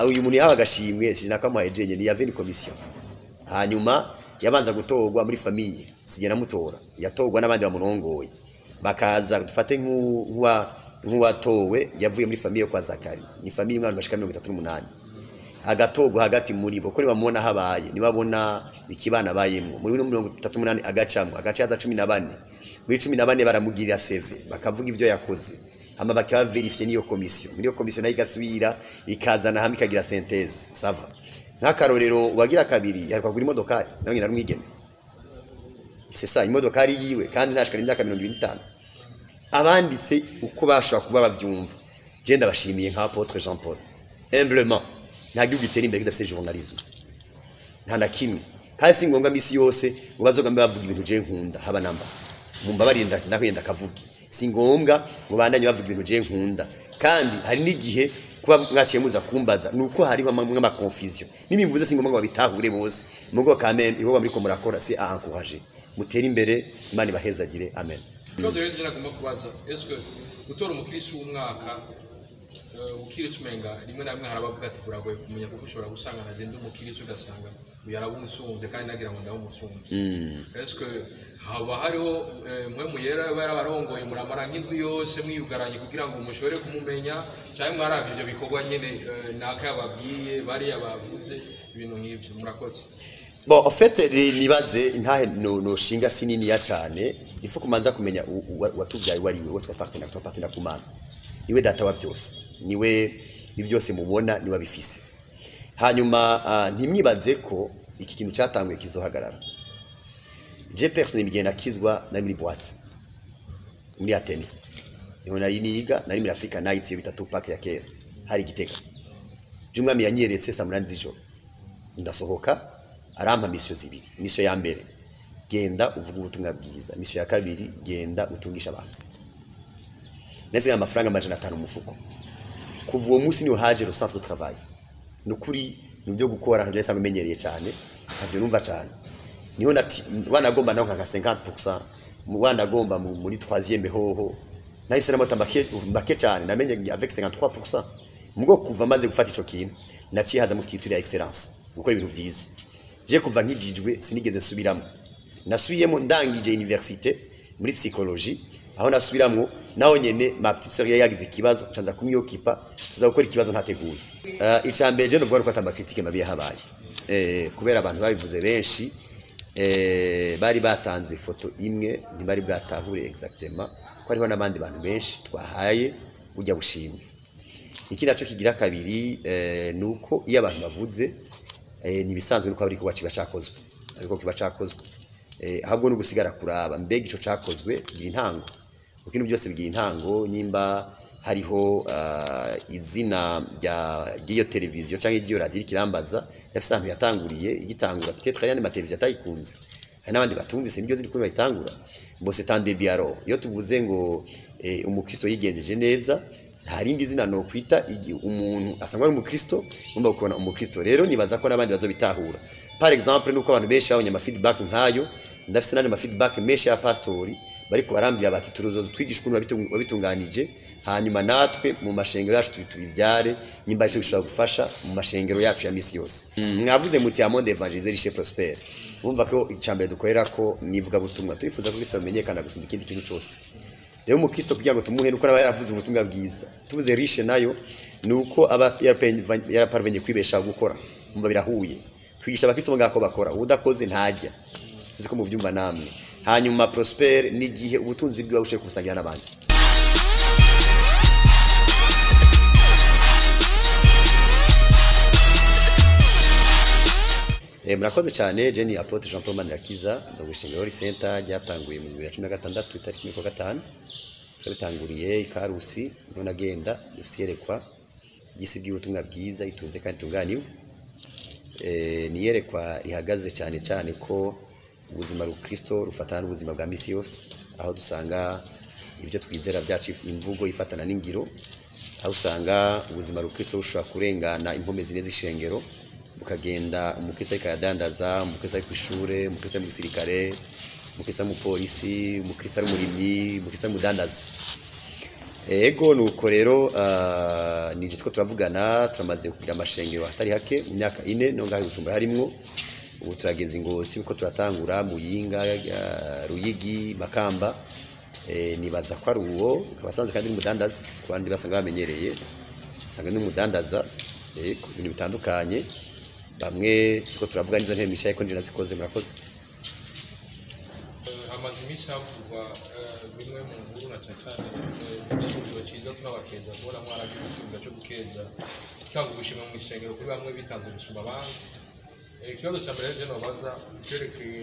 Uyu muntu yahawe agashimwe sinakamuhaye jenye, ni yaveni commission. Hanyuma yabanza gutorwa muri famille, sije namutora, yatorwa n'abandi bamurongoye, bakaza dufate nk'uwatowe yavuye muri famille kwa Zakari, ni famille imwe bashika 38, agatorwa hagati muri bo ko bamubona habaye nibabona ikibana bayemwo muri 38, agacamwe agaca yaza 14, muri 14 baramugirira CV, bakavuga ivyo yakoze, hama bakaba verifye niyo commission, muri iyo commission nayo igasubira ikazana hamwe ikagira synthèse. Ça va, nk'akarorero wagira kabiri yarwa kugura imodokari, nawe nyina rumwigeme, c'est ça, imodokari yiwe kandi ntashikana imyaka 25. Abanditse uko bashobora kuba bavyumva, je ndabashimiye nka apôtre Jean Paul humblement. Nta gihugu gitera imbere kidafise journalisme, nta na kimwe, kandi si ngombwa misi yose ngo bazogambe bavuga ibintu je nkunda, haba namba mumbabarire ndakwenda kavuge, si ngombwa ngo bandanye bavuga ibintu je nkunda. Kandi hari n'igihe kuba mwaciye muza kumbaza nuko hariho ama confusion, nimbivuze si ngombwa ngo babitahure bose, mugo quand même ibikorwa muriko murakora c'est à encourager, mutere imbere, Imana ibahezagire, amen. Ikibazo rero nagomba kubaza, est-ce que gutora umukirisi w'umwaka, umukirisi umenga rimwe na rimwe harabavuga ati buragoye kumenya, kuko ushobora gusanga nagenda umukirisi ugasanga yarabumusumbye kandi nagira ngo ndabumusumbye. Est-ce que haba hariho mwe muyera yarabarongoye muramara nk'indwi yose mwiyugaranye kugira ngo mushobore kumumenya, cyangwa mwaravye ivyo bikorwa nyene naka yababwiye bariya bavuze ibintu nk'ivyo? Murakoze. Bon, en fait nibaze intahe no shinga sinini ya cyane, il faut kumanza kumenya watubyaye wari we, twapartena twapartena kumana, niwe data wa byose, niwe ibyose mubona, niwe abifise. Hanyuma ntimwibaze ko iki kintu cyatanguye kizohagarara. Je personnellement igihe nakizwa nari muri boîte muri Atene, niho nari niga, nari muri Africa Night yo bita Tupac ya kera, hari Gitega. Jumwami yanyeretse saa 8 z'ijoro, ndasohoka, arampa mission zibiri. Mission ya mbere, genda uvuge ubutumwa bwiza. Mission ya kabiri, genda utungisha abantu. Nese amafaranga 500 mu mufuko. Kuva uwo munsi niho haje le sens de travail, nukuri nibyo gukora ntabyo nsanzwe menyereye cyane, ntabyo numva cyane. Niho wanagomba naho nka 50%, wanagomba muri 3e hoho nahise namota make cyane, namenye avec 53%. Mugo kuva maze gufata ico kintu naciye haza mu kitu ya excellence, gukora ibintu byiza. Je kuva nkijijwe sinigeze nsubiramo, nasubiyemo ndangije université muri psychologie, aho nasubiramo naho nyene ma petite sœur yagize ikibazo canza kumyokipa, tuza gukora ikibazo ntateguye. Icambere je novuga ko atamba critique mabi yahabaye, kubera abantu babivuze benshi, bari batanze ifoto imwe ntibari bwatahure exactement ko hariho n'abandi bantu benshi twahaye burya bushimwe. Iki naco kigira kabiri, nuko iyo abantu bavuze, nibisanzwe nuko ariko baciba cakozwe, ariko kiba cakozwe, ahubwo no gusigara kuraba mbega ico cakozwe kigira intango, kuko ibintu byose bigira intango. Nyimba hariho izina ry'iyo televiziyo canke ry'iyo radio kirambaza yafise ahantu yatanguriye igitangura, peut-être hari n'ama televiziyo atayikunze, hari n'abandi batumvise nibyo ziri kuri bayitangura. Bo c'est un début. Alors iyo tuvuze ngo umukristo yigenjeje neza, nta rindi zina no kwita umuntu asangwa ari umukristo, ngomba kubona umukristo. Rero nibaza ko n'abandi bazobitahura. Par exemple nuko abantu benshi babonye ama feedback nkayo, ndafise n'andi ma feedback menshi ya pastori bariko barambira bati turuzo twigisha ukuntu wabitunganije, hanyuma natwe mu mashengero yacu tubivyare, nyimba ico gishobora gufasha mu mashengero yacu ya misi yose. Mwavuze muti ya monde évangélisé riche prospère, mumva ko icambere dukorera ko nivuga butumwa, turifuza ko Kristo amenyekana gusumba ikindi kintu cyose. Rero umukristo kugira ngo tumuhe nuko aba yaravuze ubutumwa bwiza, tuvuze riche nayo nuko aba yaraparvenye kwibesha gukora, mumva birahuye. Twigisha abakristo ngako bakora, udakoze ntajya, sizi ko muvyumva namwe. Hanyuma prospère ni gihe ubutunzi bwiwe ushoye kubusangira n'abandi. Murakoze cyane. Jenny Apôtre Jean Paul Manirakiza, ndagushinga Holy Center ryatanguye mu 2016 itariki 15, twabitanguriye ikarusi, niho nagenda dufise yerekwa ry'isi by'ubutumwa bwiza itunze kandi itunganiwe. Ni yerekwa rihagaze cyane cyane ko ubuzima rukristo rufatana n'ubuzima bwa misi yose, aho dusanga ibyo twizera byacu imvugo ifatana n'ingiro, aho usanga ubuzima rukristo bushobora kurengana impome zine z'ishengero, bukagenda umukristo ariko aradandaza, umukristo ari kw'ishure, umukristo ari mu gisirikare, umukristo ari umupolisi, umukristo ari umurimyi, umukristo ari umudandaza. Ego, nuko rero nije two turavugana, turamaze kugira amashengero atari hake mu myaka 4 no ngaho Bujumbura harimwo. Ubu turageze Ingozi uko turatangura Muyinga, Ruyigi, Makamba. Nibaza ko ari uwo kabasanzwe kandi n'umudandaza ku bandi basanga bamenyereye, usanga n'umudandaza ku bintu bitandukanye. Bamwe tuko turavuga nizo ntebe mishaye ko nje nazikoze. Murakoze. Hamaze iminsi havugwa bimwe mu nkuru na cyane cyane igisubizo cyiza, tunabakeza kubona mwaragize ikibuga cyo gukeza, gutanga ubushimwe mu isengero kuri bamwe bitanze gusumba abandi. Ikibazo cya mbere rero nobaza cyerekeye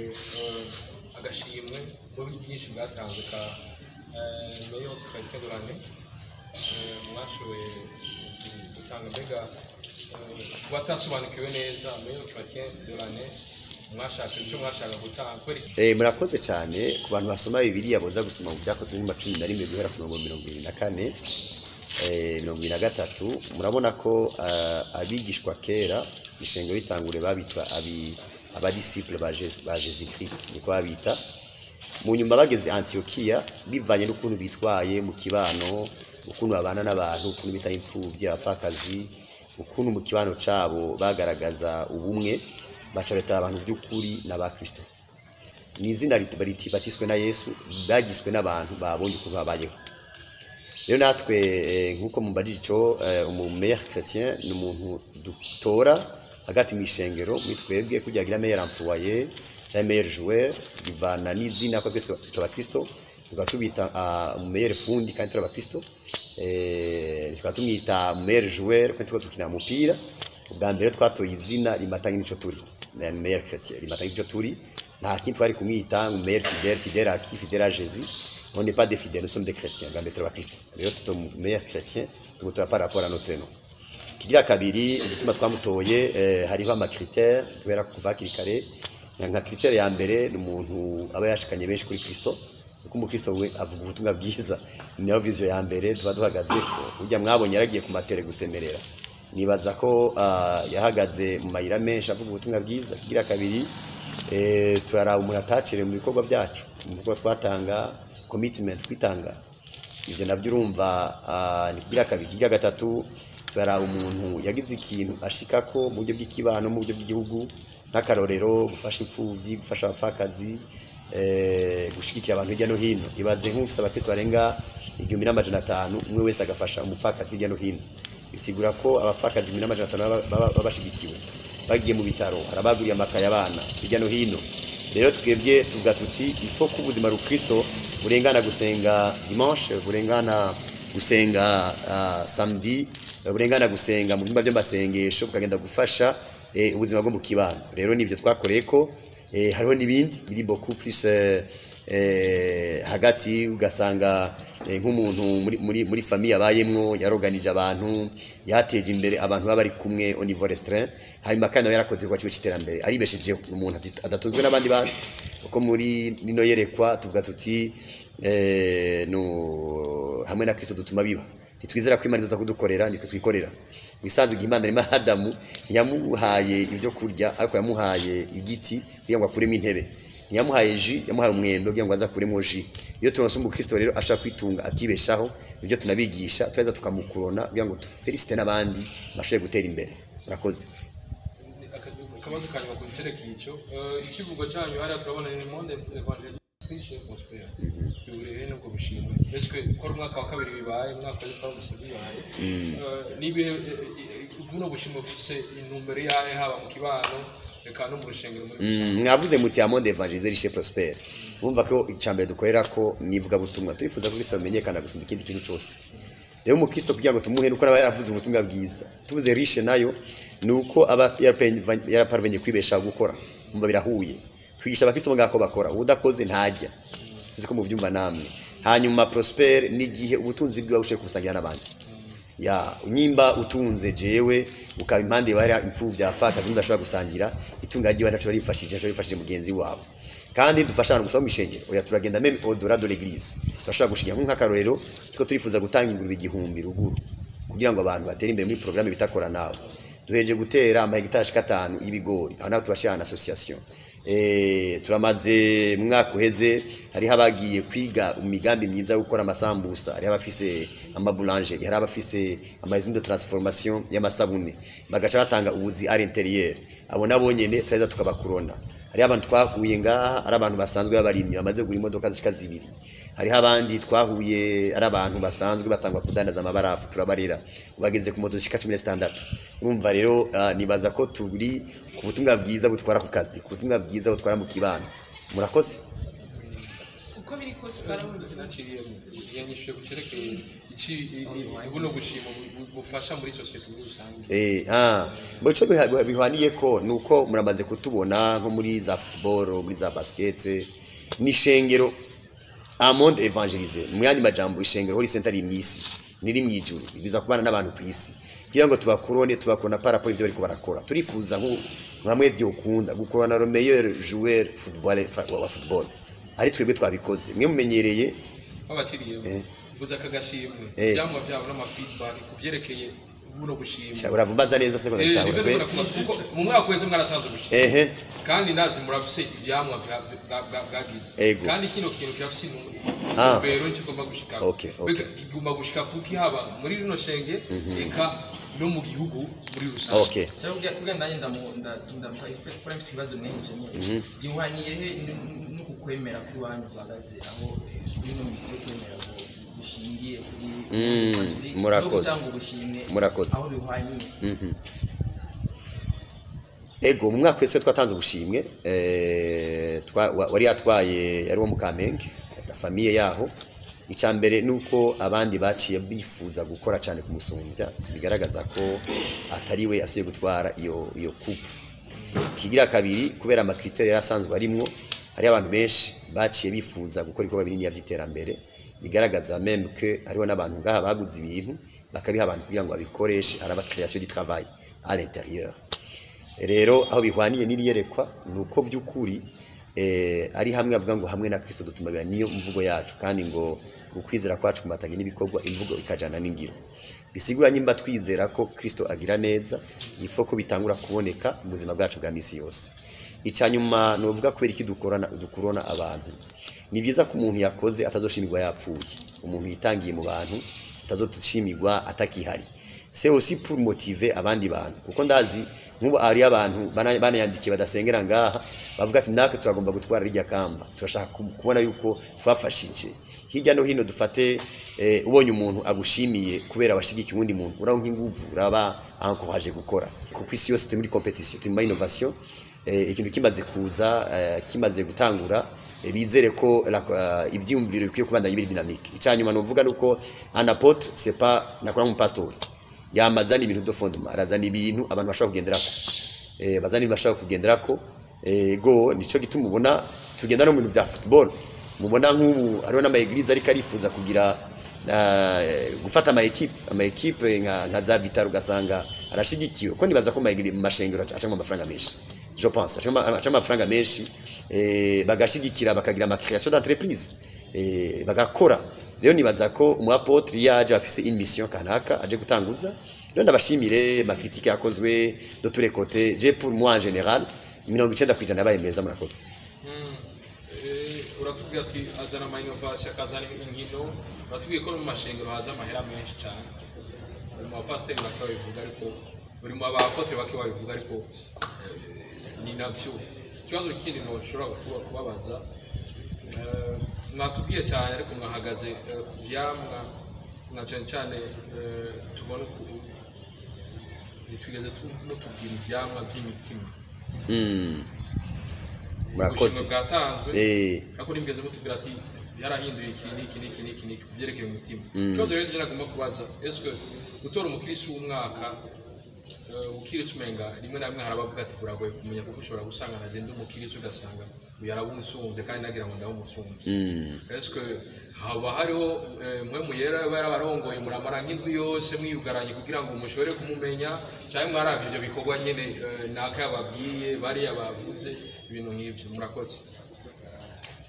agashimwe muri byinshi bwatanzwe ka meilleur chrétien de l'année mwashoboye gutanga. Mbega ku batasobanukiwe neza, meilleur chrétien de l'année mwashaka icyo mwashaka gutanga kubera iki? Murakoze cyane. Ku bantu basoma Bibiliya, boza gusoma mu Byakozwe n'intumwa 11 guhera ku mirongo 74, 73, murabona ko abigishwa kera ishengero bitangure babitwa abadisciple ba Jésus Christ, niko babita. Mu nyuma bageze Antiokia, bivanye n'ukuntu bitwaye mu kibano, ukuntu babana n'abantu, ukuntu bita imfuvyi, abapfakazi, ukuntu mu kibano cabo bagaragaza ubumwe, baca bita abantu by'ukuri n'abakristo. Ni izina batiswe na Yesu, bagiswe n'abantu babonye ukuntu babayeho. Rero natwe nk'uko mubajije ico, umu meilleur chrétien ni umuntu dutora hagati mu ishengero muri twebwe kugira agira meilleur employé cyangwa meilleur joueur, bivana n'izina ko twe turi abakristo, tukaba tubita umu meilleur fundi kandi turi abakristo, tukaba tumwita meilleur joueur kandi tuba dukina umupira. Ubwa mbere twatoye izina rimatanye n'ico turi, na meilleur chrétien rimatanye n'ico turi. Nta kindi twari kumwita ngo meilleur fidèle. Fidèle à qui? Fidèle à Jésus? On n'est pas des fidèles, nous sommes des chrétiens. Bwa mbere turi abakristo, rero tuto meilleur chrétien tumutora par rapport à notre nom. Kigira kabiri, igituma twamutoye, hariho ama critères kubera kuva hakiri kare. Nka critère ya mbere ni umuntu aba yashikanye benshi kuri Kristo, kuko umukristo we avuga ubutumwa bwiza, niyo vision ya mbere tuba duhagaze ko. Ujya mwabonye yaragiye ku matere gusemerera, nibaza ko yahagaze mu mayira menshi avuga ubutumwa bwiza. Kigira kabiri, turaraba umuntu atacerewe mu bikorwa byacu, mu bikorwa twatanga, commitment, kwitanga, ivyo navyo urumva ni kigira kabiri. Kigira gatatu, turaraba umuntu yagize ikintu ashikako mu buryo bw'ikibano, mu buryo bw'igihugu, nk'akarorero gufasha imfuvyi, gufasha abapfakazi, gushigikira abantu hirya no hino. Ibaze nk'ufise abakristo barenga 1500, umwe wese agafasha umupfakazi hirya no hino, bisigura ko abapfakazi 1500 baba bashigikiwe. Bagiye mu bitaro, harabaguriye amakaye abana hirya no hino. Rero twebwe tuvuga tuti ifo ko ubuzima rukristo burengana gusenga dimanche, burengana gusenga samedi, burengana gusenga mu byumba by'amasengesho, bukagenda gufasha ubuzima bwo mu kibano. Rero nivyo twakoreye ko hariho n'ibindi biri beaucoup plus hagati, ugasanga nk'umuntu muri famille abayemwo yaroganije abantu, yateje imbere abantu baba bari kumwe au niveau restreint, hanyuma kandi nawe yarakoze igikorwa ciwe c'iterambere, aribeshejeho, ni umuntu adatunzwe n'abandi bantu. Kuko muri nino yerekwa tuvuga tuti no hamwe na Kristo dutuma biba. Ntitwizera ko Imana izoza kudukorera, nitwe twikorera. Wisanzwe igihe Imana irema Adamu, ntiyamuhaye ibyo kurya, ariko yamuhaye igiti kugira ngo akuremo intebe. Ntiyamuhaye jus, yamuhaye umwembe kugira ngo aze akuremo jus. Iyo turonse umukristo rero ashaka kwitunga akibeshaho, ibyo tunabigisha, turaheza tukamukurona kugira ngo tufelicite n'abandi bashobore gutera imbere. Murakoze. Akabazo ka nyuma ku cyerekeye icyo ikivugo cyanyu hariya turabona ni monde évangélique prospère, bihuriye n'ubwo bushimwe. Ese ko ari umwaka wa kabiri bibaye, umwaka wa twarumvise bibaye, niba buno bushimwe bufise intumbero yahe, haba mu kibano reka no mu rushengero muri rusange? Mwavuze muti ya monde évangélisé riche prospère, mumva ko icambere dukorera ko nivuga butumwa. Turifuza ko Kristo amenyekana gusumba ikindi kintu cyose. Rero umukristo kugira ngo tumuhe nuko aba yaravuze ubutumwa bwiza. Tuvuze riche nayo nuko aba yaraparvenye kwibesha gukora, umva birahuye. Twigisha abakristo ngako bakora, udakoze ntajya, sinzi ko muvyumva namwe. Hanyuma prospère n'igihe ubutunzi bwiwe ushoboye kubusangira n'abandi. Ya nyimba utunze jewe ukaba impande yawe hari imfuvyi, abapfakazi, mudashobora gusangira itunga ryiwe, ntaco rifashije, ntaco rifashije mugenzi wawe. Kandi dufasha abantu gusa mu mishengero? Oya, turagenda même au delà de l'église. Turashobora gushinga nk'akarorero tuko turifuza gutanga ingurube 1000 ruguru kugira ngo abantu batere imbere muri programme bitakora nawe. Duheje gutera amahegitari ashika 5 y'ibigori, aho naho tubashira en association. Turamaze mu mwaka uheze hariho abagiye kwiga imigambi myiza yo gukora amasambusa, hariho abafise ama boulangerie, hari abafise ama usine de transformation y'amasabune, bagaca batanga ubuzi à l'intérieur. Abo nabo nyene turaheza tukabakurona. Hariho abantu twahuye ngaha ari abantu basanzwe b'abarimyi bamaze kugura imodoka zishika zibiri. Hariho abandi twahuye ari abantu basanzwe batangwa kudandaza amabarafu, turabarera, bageze ku moto zishika 16. Urumva rero, nibaza ko turi ku butumwa bwiza butwara ku kazi, ku butumwa bwiza butwara mu kibano. Murakoze. Uko biri kose barabona. Sinaciriye, yanyishuye ku cerekeye iki buno bushimo bufasha muri société muri rusange. Mu ico bihwaniye ko nuko muramaze kutubona nko muri za football, muri za basket, n'ishengero un monde évangélisé. Mu yandi majambo, ishengero Holy Center iri mw'isi, niri mw'ijuru, biza kubana n'abantu ku isi kugira ngo tubakurone, tubakona par rapport ivyo bariko barakora. Turifuza nko nkamwe byokunda gukorana le meilleur joueur football wa football ari twebwe twabikoze, mwe mumenyereye. Babaciriye, vuza aka gashimwe, ivyamwa vyabo n'ama feedback ku vyerekeye buno bushimwe. Sha, uravumbaza neza se ko nivyo ndabitahura. Ndikora kubaza, kuko mu mwaka wese mwaratanze ubushimwe kandi ndazi murafise ivyamwa bwagize. Kandi kino kintu kirafise intumbero kigomba gushika. Kigomba gushika kuki, haba muri rino shenge, eka no mu gihugu muri rusange. Cyangwa kugira nanjye ndamuka kuri mfise ibibazo mwene ivyo nyene, gihwaniye he no kukwemera kw'iwanyu guhagaze aho kuri ino mizi yo kwemera ngo gushingiye kuri Murakoze. no gutanga ubushimwe? Murakoze. Aho bihwaniye? Ego, mu mwaka wese twatanze ubushimwe, wari yatwaye yari uwo mu Kamenge, la famille yaho. Icya mbere nuko abandi baciye bifuza gukora cyane kumusumbya, bigaragaza ko atari we asuye gutwara iyo coupe. Ikigira kabiri, kubera ama critères yari asanzwe arimwo, hari abantu benshi baciye bifuza gukora ibikorwa binini by'iterambere, bigaragaza même que hariho n'abantu ngaha baguze ibintu bakabiha abantu kugira ngo babikoreshe, araba création du travail à l'intérieur. Rero aho bihwaniye n'iriyerekwa ni uko by'ukuri ari hamwe avuga ngo hamwe na Kristo dutuma biba, niyo mvugo yacu, kandi ngo ukwizera kwacu kumatanye n'ibikorwa, imvugo ikajana n'ingiro. Bisigura nyimba twizera ko Kristo agira neza, ifo ko bitangura kuboneka mu buzima bwacu bwa misi yose. Icanyuma novuga, kubera iki dukorana, dukurona abantu, ni byiza ko umuntu yakoze atazoshimirwa yapfuye, umuntu yitangiye mu bantu atazoshimirwa atakihari. C'est aussi pour motiver abandi bantu, kuko ndazi nk'ubu ari abantu banayandikiye badasengera ngaha, bavuga ati natwe turagomba gutwara rirya kamba, turashaka kubona yuko twafashije hirya no hino. Dufate ubonye umuntu agushimiye kubera washigikiye uwundi muntu, uraho nk'inguvu, uraba encouragé gukora, kuko isi yose turi muri compétition, turi muri innovation. Ikintu kimaze kuza, kimaze gutangura, bizere ko ivyiyumviro bikwiye kubandanya biri dynamique. Icanyuma novuga nuko un apôtre, c'est pas nakora nk'umupastori, yamazana ibintu de fondement, arazana ibintu abantu bashobora kugenderako, bazana ibintu bashobora kugenderako. Go nico gituma ubona tugenda no mu bintu bya football. Mubona nk'ubu hariho n'ama église ariko arifuza kugira gufata ama équipe nka za Vital'O, ugasanga arashigikiwe, ko nibaza ko mu mashengero acamwo amafaranga menshi, je pense acamwo amafaranga menshi, bagashigikira, bakagira ama création d'entreprise, bagakora. Rero nibaza ko umu apôtre yaje afise une mission kanaka aje gutanguza. Rero ndabashimire ma critique yakozwe de tous les côtés. Je, pour moi, en général, 90% yabaye meza. Murakoze. Uratubwira ati azana ama innovation, akazana inkino. Uratubwiye ko no mu mashengero haza amahera menshi cyane. Buri mu bapasiteri bake babivuga, ariko buri mu ba apôtre bake babivuga, ariko ni navyo. Ikibazo kindi ntushobora kubabaza, mwatubwiye cyane, ariko mwahagaze ku vyamwa na cyane cyane, tubona uku ntitwigeze mutubwira ivyamwa by'imitima. Murakoze. Ubushimwe bwatanzwe, ariko ntibigeze mutubwira ati byarahinduye iki n'iki n'iki n'iki n'iki ku vyerekeye umutima. Ikibazo rero je nagomba kubaza, eske gutora umukirisi w'umwaka, umukirisi umenga rimwe na rimwe hari abavuga ati buragoye kumenya, kuko ushobora gusanga nagenda umukirisi ugasanga uyu arabumusumbye kandi nagira ngo ndabumusumbye. Eske haba hariho mwe muyera yarabarongoye, muramara nk'indwi yose mwiyugaranye kugira ngo mushobore kumumenya, cyangwa mwaravye ivyo bikorwa nyene, naka yababwiye, bariya bavuze ibintu nk'ivyo? Murakoze.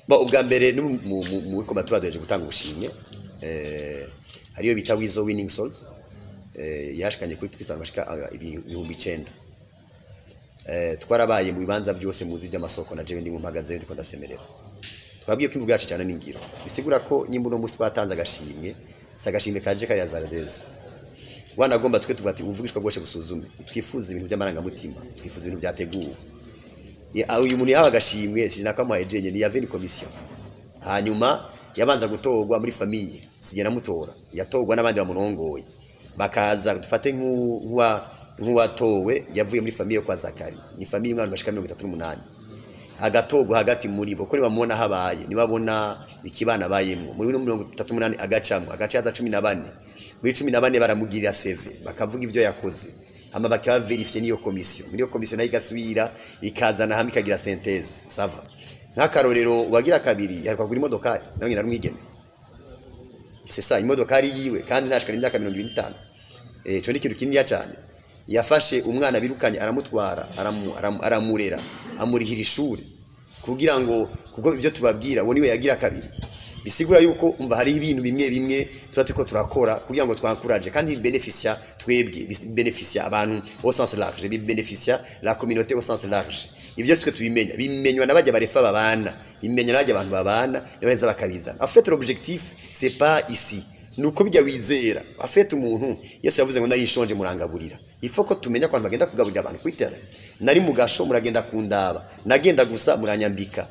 Bo, ubwa mbere no mu ko tubaduheje gutanga ubushimwe, hariyo bita Wizo Winning Souls, yashikanye kuri Kristo bashika 9000. Twarabaye mu bibanza byose muzi by'amasoko, na jewe ndi mpagaze ndiko ndasemerera. Twabwiye ko imvugo yacu cyane n'ingiro, bisigura ko nyimba uno munsi twatanze agashimwe, si agashimwe kaje kari hasardeuse. Wanagomba twe tuvuga ati ubuvugishwa bwose busuzume, twifuza ibintu by'amarangamutima, twifuza ibintu byateguwe. Uyu muntu yahawe agashimwe sinakamuhaye jenye, ni yaveni commission. Hanyuma yabanza gutorwa muri famille, sigera mutora, yatorwa n'abandi bamurongoye, bakaza. Dufate nk'uwatowe yavuye muri famille kwa Zakari, ni famille imwe abantu bashika 38, agatorwa hagati muri bo ko nibamubona habaye, nibabona ikibana bayemwo muri no 38, agacamwo agaca yaza 14. Muri 14 baramugirira CV, bakavuga ivyo yakoze, hama bakaba vérifier n'iyo commission. Muri iyo commission nayo igasubira ikazana hamwe ikagira synthèse. Ça va, nk'akarorero wagira kabiri yaheruka kugura imodokari, nawe nyina ari umwigeme, c'est ça, imodokari yiwe, kandi ntashikana imyaka 25. Ico ni ikintu kininiya cyane. Yafashe umwana birukanye aramutwara, aramurera, amurihira ishuri kugira ngo, kuko ibyo tubabwira uwo niwe yagira kabiri. Bisigura yuko umva hari ibintu bimwe bimwe tuba turiko turakora kugira ngo twankuraje, kandi bénéficia twebwe, bénéficia abantu au sens large, bénéficia la communauté au sens large. Ibyo twe tubimenya, bimenywa n'abajya barefa babana, bimenywa n'abajya abantu babana nabeza bakabizana. En fait, l'objectif, c'est pas ici, nuko bijya wizera. En fait, umuntu Yesu yavuze ngo: "Nari nshonje murangaburira." Il faut ko tumenya ko abantu bagenda kugaburira abantu kwitera. "Nari mu gasho muragenda kundaba, nagenda gusa muranyambika."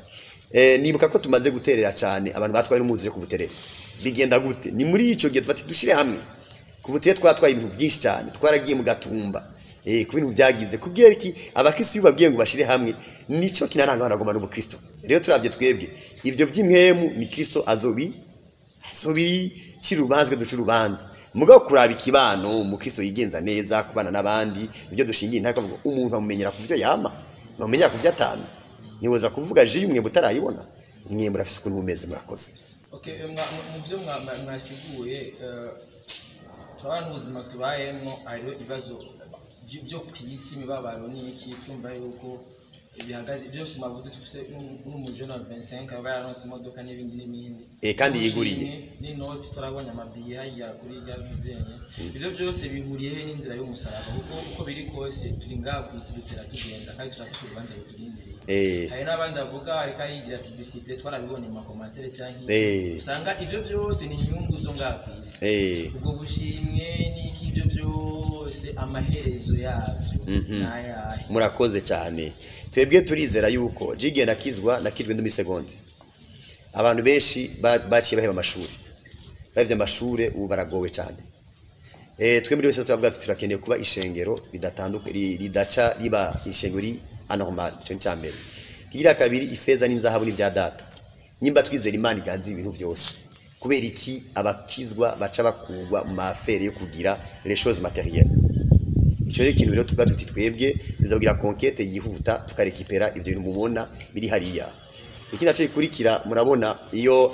Nibuka ko tumaze guterera cyane abantu batwaye n'umuzi yo kubuterera. Bigenda gute? Ni muri ico gihe tubati dushire hamwe kubutere, twatwaye ibintu byinshi cyane, twaragiye mu Gatumba, ku bintu byagize kubwira iki. Abakristo iyo babwiye ngo bashire hamwe, nico kinaranga abantu bagomba n'ubukristo. Rero turavye twebwe ivyo vy'impwemu, ni Kristo azobi cira urubanza, duca urubanza. Mugabo kuraba ikibano, umukristo yigenza neza kubana n'abandi, ibyo dushingiye intaka. Kuvuga umuntu amumenyera ku vyo yama, amumenyera ku vyo atamye. Niwoza kuvuga jus y'umwembe utarayibona. Umwembe urafise ukuntu umeze. Murakoze. Okay, mu byo mwasiguye, turabona ubuzima tubayemo, hariho ibibazo byo ku isi, imibabaro n'iki, tumva yuko bihagaze byose. Mwavuze tufise n'umujene wa 25 aba yaronse imodoka n'ibindi n'ibindi. Kandi yiguriye. N'inoti, turabonye amabiye hariya kuri rya bizenye. Ibyo byose bihuriye he n'inzira y'umusaraba? Kuko uko biri kose turi ngaha ku isi, dutera tugenda, kandi turafise urubanza ruturindiriye. Hari n'abandi bavuga ariko arigira publicité, twarabibonye mu ma commentaires canke usanga ivyo byose ni inyungu zo ngaha ku isi. Ubwo bushimwe n'iki, ibyo byose amaherezo yabyo n'ayahe? Murakoze cyane. Twebwe turizera yuko jigiye nakizwa, nakijwe ndi muri seconde. Abantu benshi baciye baheba amashuri, bahevye amashuri, ubu baragowe cyane. Twe muri wese turavuga tuti turakeneye kuba ishengero ridatanduka, ridaca riba ishengero ri anormal. Ico ni mbere. Kigira kabiri, ifeza n'inzahabu ni vya data. Nyimba twizera Imana iganza ibintu byose, kubera iki abakizwa baca bakugwa mu ma affaires yo kugira les choses matérielles? Icyo ni ikintu rero tuvuga tuti twebwe tuzagira conquête yihuta, tukarekipera ivyo bintu mubona biri hariya. Ikindi naco gikurikira, murabona iyo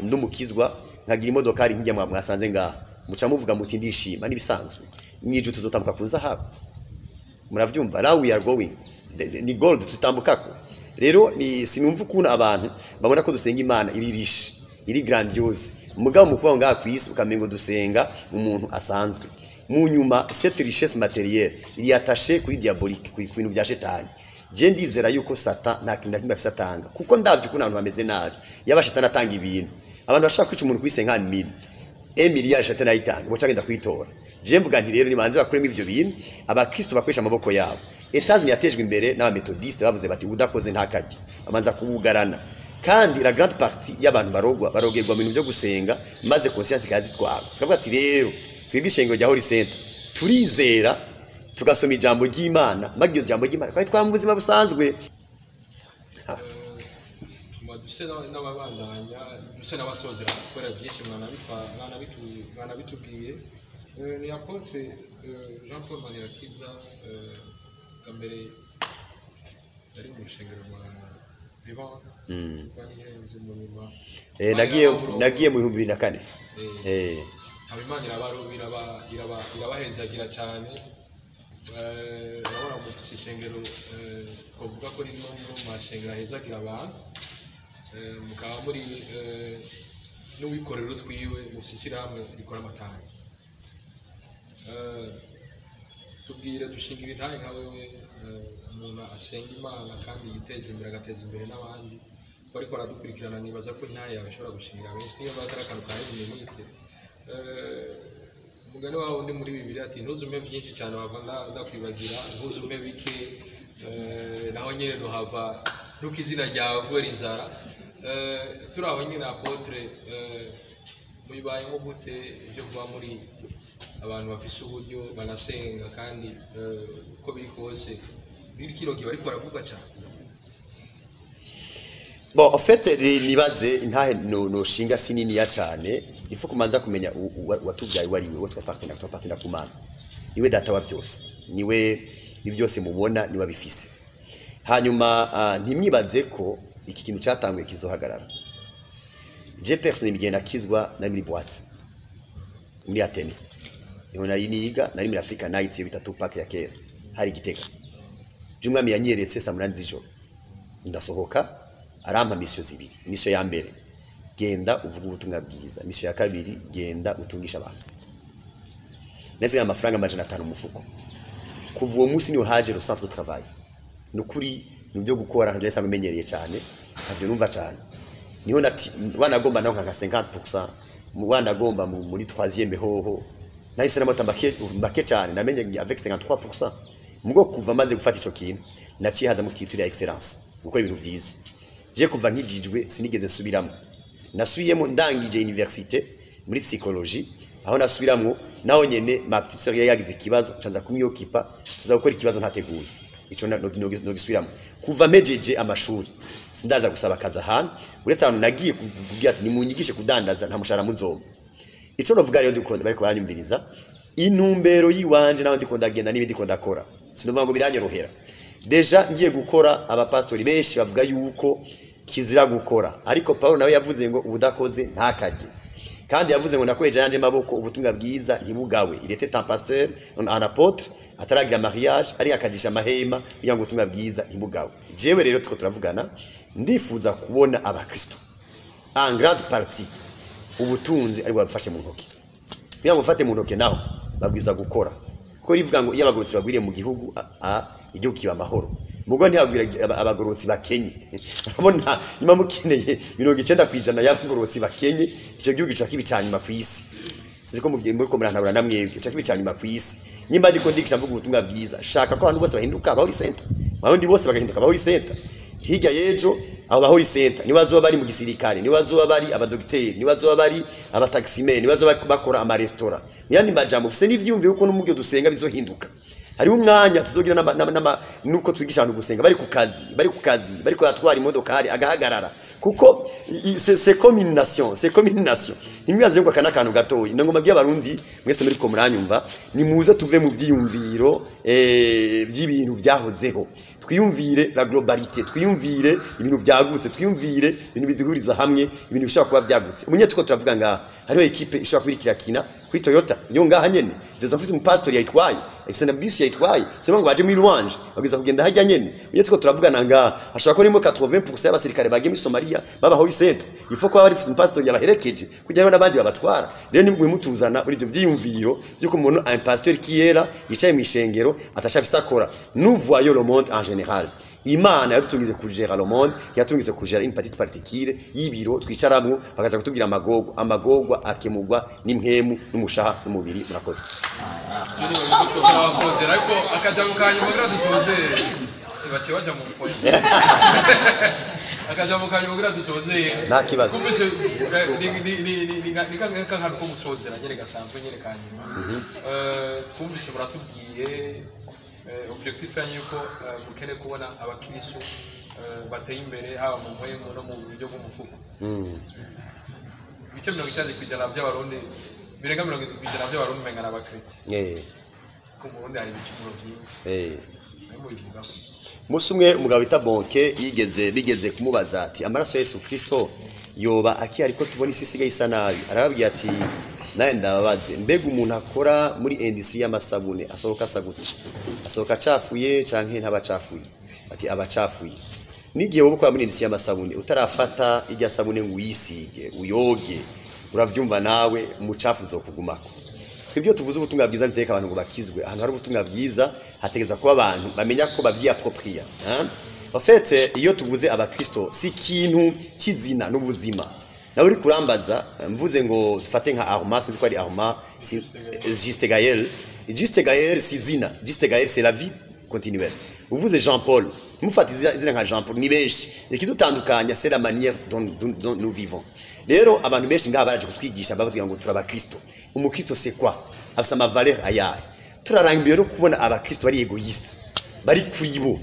ndumukizwa nkagira imodokari nkijya mwasanze ngaha, muca muvuga muti ndishima. Nibisanzwe, mwijuru tuzotambuka ku nzahabu. Muravyumva, now we are going ni gold tutambukako. Rero ni sinumva ukuntu abantu babona ko dusenga Imana iri riche, iri grandiose, mugabo mu kubaho ngaha kwisi ukamengo dusenga umuntu asanzwe. Mu nyuma, cette richesse matérielle iri attachée kuri diabolique, ku bintu bya shetani. Je ndizera yuko Satan nta kintu na kimwe afise atanga, kuko ndavye ukuntu abantu bameze nabi. Yaba shetani atanga ibintu, abantu bashaka kwica umuntu kuri 50 000, 1 milliard shetani ayitanga, boca agenda kwitora. Je mvuga nti rero nibanze bakuremo ivyo bintu, abakristo bakoresha amaboko yabo. Etats-Unis yatejwe imbere n'abametodiste, bavuze bati udakoze ntakajye, babanza kubugarana. Kandi la grande partie y'abantu barogwa, barogerwa mu bintu byo gusenga, maze conscience ikazitwara. Tukavuga ati rero twebwe ishengero rya Holy Center turizera, tugasoma ijambo ry'Imana, maze iryo jambo ry'Imana twari twaba mu buzima busanzwe. Tuma duse n'ababandanya, duse n'abasozera, kubera byinshi mwanabitubwiye. Ni apôtre Jean Paul Manirakiza, bwa mbere yari mu rushengero rwa Vivant rwanihenze mu nyuma. Nagiye mu 2004. Haba Imana irabahezagira cyane. Urabona mufise ishengero, twavuga ko ririmo mu mashengero ahezagira abantu. Mukaba muri n'uwikorera utwiwe, mufise ishyirahamwe rikora amatangi. Tubwire, dushingira intahe nka wewe, umuntu asenga Imana kandi yiteza imbere, agateza imbere n'abandi ko ariko aradukurikirana. Nibaza ko intahe yawe ishobora gushingira benshi, niyo batari akantu ka minute. Umugani wawe undi muri Bibiliya ati: "Ntuzumpe byinshi cyane wava ndakwibagira, ntuzumpe bike naho nyine ntuhava ntuka izina ryawe kubera inzara." Turi aho nyine, apôtre, mubibayemo gute ibyo kuba muri abantu bafise uburyo banasenga, kandi uko biri kose muri kino gihe bariko baravuga cyane? Bon, en fait, nibaze intahe no shinga si niniya cyane. Il faut kumanza kumenya watuvyaye uwo ari we, uwo twappartena ku Mana. Niwe data wa byose, niwe ibyo byose mubona, niwe abifise. Hanyuma ntimwibaze ko iki kintu cyatanguye kizohagarara. Je personnellement, igihe nakizwa nari muri boîte muri Atene, niho nari niga, nari muri Africa Night, iyo bita Tupac ya kera hari Gitega. Je, umwami yanyeretse saa 8 z'ijoro, ndasohoka, arampa mission zibiri. Mission ya mbere: genda uvuge ubutumwa bwiza. Mission ya kabiri: genda utungisha abantu. Nasigaye amafaranga 500 mu mufuko. Kuva uwo munsi niho haje le sens de travail. Nukuri mu byo gukora ntabyo nsanzwe menyereye cyane, ntabyo numva cyane. Niho nati wanagomba naho nka 50% mu wanagomba muri troisième hoho nahise n'amata make make cyane, namenye avec 53%. Mugo kuva maze gufata ico kintu, naciye haza mu kitu ya excellence, gukora ibintu byiza. Je kuva nkijijwe sinigeze nsubiramo. Nasubiyemo ndangije université muri psychologie. Aho nasubiramwo naho nyene, ma petite sœur yari yagize ikibazo, canza kumyokipa, tuza gukora ikibazo ntateguye. Ico no gisubiramo. Kuva mejeje amashuri sindaza gusaba akazi ahantu, uretse ahantu nagiye kubwira ati: "Nimunyigishe kudandaza, nta mushahara muzompa." Ico novuga rero, ndiko bariko baranyumviriza, intumbero yiwanje naho ndiko ndagenda n'ibindi ndiko ndakora, sinovuga ngo biranyorohera. Déjà ngiye gukora, abapastori benshi bavuga yuko kizira gukora, ariko Paulo nawe yavuze ngo ubudakoze ntakarye, kandi yavuze ngo nakoheje yanje maboko ubutumwa bwiza ntibugawe. Il était un pasteur, un apôtre ataragira mariage, ari akadisha amahema kugira ngo ubutumwa bwiza ntibugawe. Jewe rero tuko turavugana, ndifuza kubona abakristo en grande partie ubutunzi ari bwafashe mu ntoki. Kugira ngo ufate mu ntoki naho babwiza gukora, kuko rivuga ngo iyo abagororotsi bagwiriye mu gihugu, igihugu kiba amahoro. Mugo ntiyabwira abagororotsi bakenye. Urabona, nyuma mukeneye 90% y'abagororotsi bakenye, icyo gihugu gica kiba icanyuma ku isi. Sinzi ko mubwiye muri ko murantabura namwebwe, gica kiba icanyuma ku isi. Nyimba ndiko ndigisha mvuga ubutumwa bwiza, shaka ko abantu bose bahinduka abahori center, abarundi bose bagahinduka abahori center. Hirya y'ejo abo bahori center niba bazoba bari mu gisirikare, niba bazoba bari abadogiteri, niba bazoba bari abataximen, niba bazoba bakora amaresitora. Mu yandi majambo, ufise n'ivyiyumviro uko n'umubyo dusenga bizohinduka. Hariho umwanya tuzogira nuko twigisha abantu gusenga bari ku kazi, bari ku kazi, bari kuratwara imodokari agahagarara, kuko c'est comme une nation, c'est comme une nation. Ntimwibaze ngo aka n'akantu gatoyi. Ni ngoma by'abarundi mwese muri ko muranyumva, nimuze tuve mu vyiyumviro by'ibintu byahozeho, twiyumvire la globalité, twiyumvire ibintu byagutse, twiyumvire ibintu biduhuriza hamwe, ibintu bishobora kuba byagutse. Umunye tuko turavuga ngaha, hariho équipe ishobora kuba iriko irakina kuri Toyota niyo ngaha nyene, izo mfise umupastori yayitwaye, ifise na bus yayitwaye, sio ngo baje muri louange, bagwiza kugenda hajya nyene. Umunye tuko turavugana ngaha, hashobora kuba harimo 80% y'abasirikare bagiye muri Somalia baba Holy Center. Il faut ko baba bafise umupastori yabaherekeje kugira ngo n'abandi babatwara. Rero nimwe mutuzana muri ibyo vyiyumviro by'uko umuntu, un pasteur qui est là, yicaye mu ishengero atashafise akora. Nous voyons le monde en général. Imana yadutungize kugera le monde, yatungize kugera une petite particule y'ibiro twicaramwo, bakaza kutubwira amagorwa. Amagorwa akemurwa n'impwemu n'umushaha n'umubiri. Murakoze. Turabasozera, ariko akajambo ka nyuma kugira dusozere, baciye baja mu mukoni. Akajambo ka nyuma kugira dusozere. Nta kibazo. Kumvise ni kantu ko gusozera nyene gasanzwe nyene ka nyuma. Twumvise muratubwiye objectif yanyu yuko mukeneye kubona abakristo bateye imbere, haba mu mpwemu no mu buryo bw'umufuko. Ibice 90% by'abarundi, birenga 70% by'abarundi umenga n'abakristo. Ko mu Burundi hari ibicumuro byinshi. Nawe mubivugaho? Umunsi umwe umugabo bita Bonke yigeze bigeze kumubaza ati: "Amaraso ya Yesu Kristo yoba akihari ko tubona isi isigaye isa nabi?" Arababwira ati: "Nawe ndababaze, mbega umuntu akora muri industrie y'amasabune asohoka asa gute? Asohoka acafuye canke ntabacafuye?" Ati: "Abacafuye." N'igihe wowe ukora muri industrie y'amasabune utarafata irya sabune ngo uyisige uyoge, uravyumva nawe umucafu uzokugumako. Twebwe tuvuze ubutumwa bwiza biteka abantu ngo bakizwe. Ahantu hari ubutumwa bwiza hategeza kuba abantu bamenya ko bavyiapproprier, hein. En fait, iyo tuvuze abakristo si ikintu kizina n'ubuzima. Nawe uri kurambaza mvuze ngo dufate nka Arma, sinzi ko ari Arma, si Juste Gaël. Juste Gaël si zina, Juste Gaël c'est la vie continuelle. Uvuze Jean Paul, mufata izina nka Jean Paul ni benshi. Ikidutandukanya c'est la manière dont nous vivons. Rero abantu benshi ngaha baraje kutwigisha bavuga ngo turi abakristo. Umukristo c'est quoi? Afise ama valeur ayahe? Turarambiwe no kubona abakristo bari égoïste, bari kuri bo.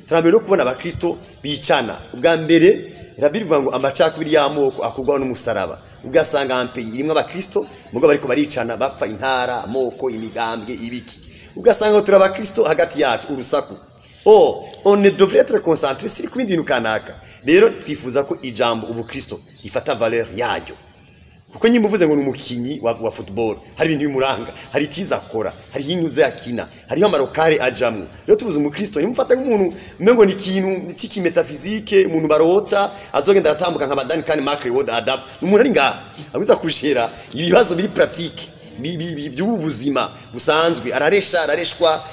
Turambiwe no kubona abakristo bicana. Ubwa mbere Rabiri ngo amacakubiri y'amoko akugwaho n'umusaraba. Ugasanga ampe irimwe abakristo mugo bariko baricana bapfa intara, amoko, imigambwe, ibiki. Ugasanga turi abakristo hagati yacu urusaku. Oh, on ne devrait être concentré sur kubindi bintu kanaka. Rero twifuza ko ijambo ubukristo rifata valeur yaryo. Kuko nyimba uvuze ngo ni umukinyi wa football, hari ibintu bimuranga, hari tiza akora, hari ibintu yakina, hariho amarokare ajamwo. Rero tuvuze umukristo nimufata nk'umuntu umengo ni ikintu cy'iki métaphysique, umuntu barota azogenda aratambuka nka Madani kandi Mark Reward adapt. Umuntu ari ngaha abuza kujera ibibazo biri pratique by'ubu buzima busanzwe, araresha, arareshwa,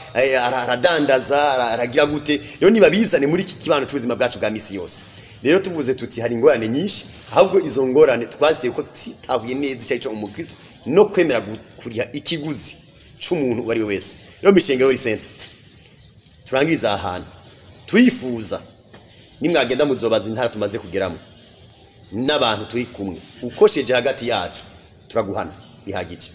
aradandaza, aragira gute. Rero niba bizane muri iki kibano cy'ubuzima bwacu bwa misi yose. Rero tuvuze tuti hari ingorane nyinshi, ahubwo izo ngorane twaziteye ko titahuye neza icyo umukristo no kwemera kuriha ikiguzi c'umuntu uwo ari we wese. Rero mishinga yo center turangiriza ahantu turifuza nimwagenda muzobaza intara tumaze kugeramo n'abantu turi kumwe, ukosheje hagati yacu turaguhana bihagije.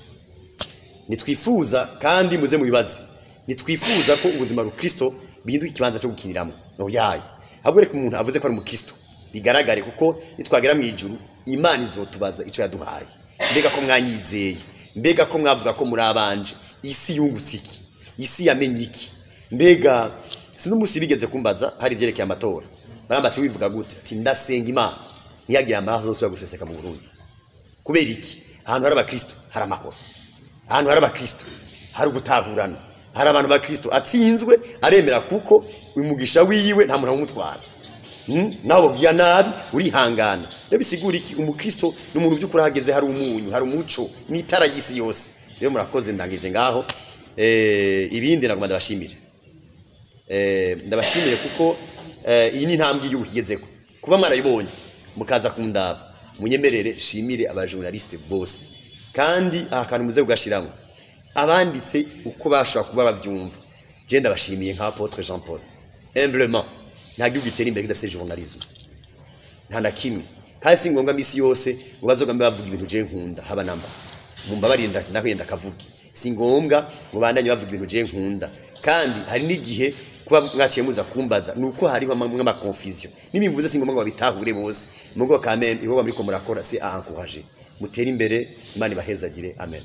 Nitwifuza kandi muze mubibaze, nitwifuza ko ubuzima rukristo bihinduka ikibanza cyo gukiniramo. Oyaye, ahubwo reka umuntu avuze ko ari umukristo bigaragare, kuko nitwagera mu ijuru Imana izotubaza ico yaduhaye. Mbega ko mwanyizeye, mbega ko mwavuga ko muri abanje, isi yungutse iki, isi yamenye iki? Mbega sinzi umunsi bigeze kumbaza hari ivyerekeye amatora, baramba ati wivuga gute? Ati ndasenga Imana ntiyagira amaraso yose guseseka mu Burundi. Kubera iki? Ahantu hari abakristo hari amahoro, ahantu hari abakristo hari ugutahurana, hari abantu bakristo atsinzwe aremera kuko umugisha wiwe nta muntu amumutwara. Nawe ubwira nabi urihangana. Rero bisigura iki? Umukristo ni umuntu by'ukuri ahageze hari umunyu, hari umuco n'itara ry'isi yose. Rero murakoze, ndangije ngaho. Ibindi nagomba ndabashimire. Ndabashimire kuko iyi ni intambwe y'igihugu kigezeko. Kuba mwarayibonye mukaza kundaba, munyemerere shimire abajournaliste bose. Kandi aha kantu muze kugashiramo abanditse uko bashobora kuba bavyumva. Je ndabashimiye nka Apôtre Jean Paul. Humblement, nta gihugu gitera imbere kidafise journalisme, nta na kimwe. Kandi si ngombwa misi yose ngo bazogambe bavuga ibintu je nkunda, haba namba mumbabarira ndakwenda kavuge. Si ngombwa ngo bandanye bavuga ibintu je nkunda. Kandi hari n'igihe kuba mwaciye muza kumbaza nuko hariho ama confusion. Nimbivuze si ngombwa ngo babitahure bose. Mugo quand même ibo bamuriko murakora c'est à encourager. Mutere imbere, Imana ibahezagire. Amen.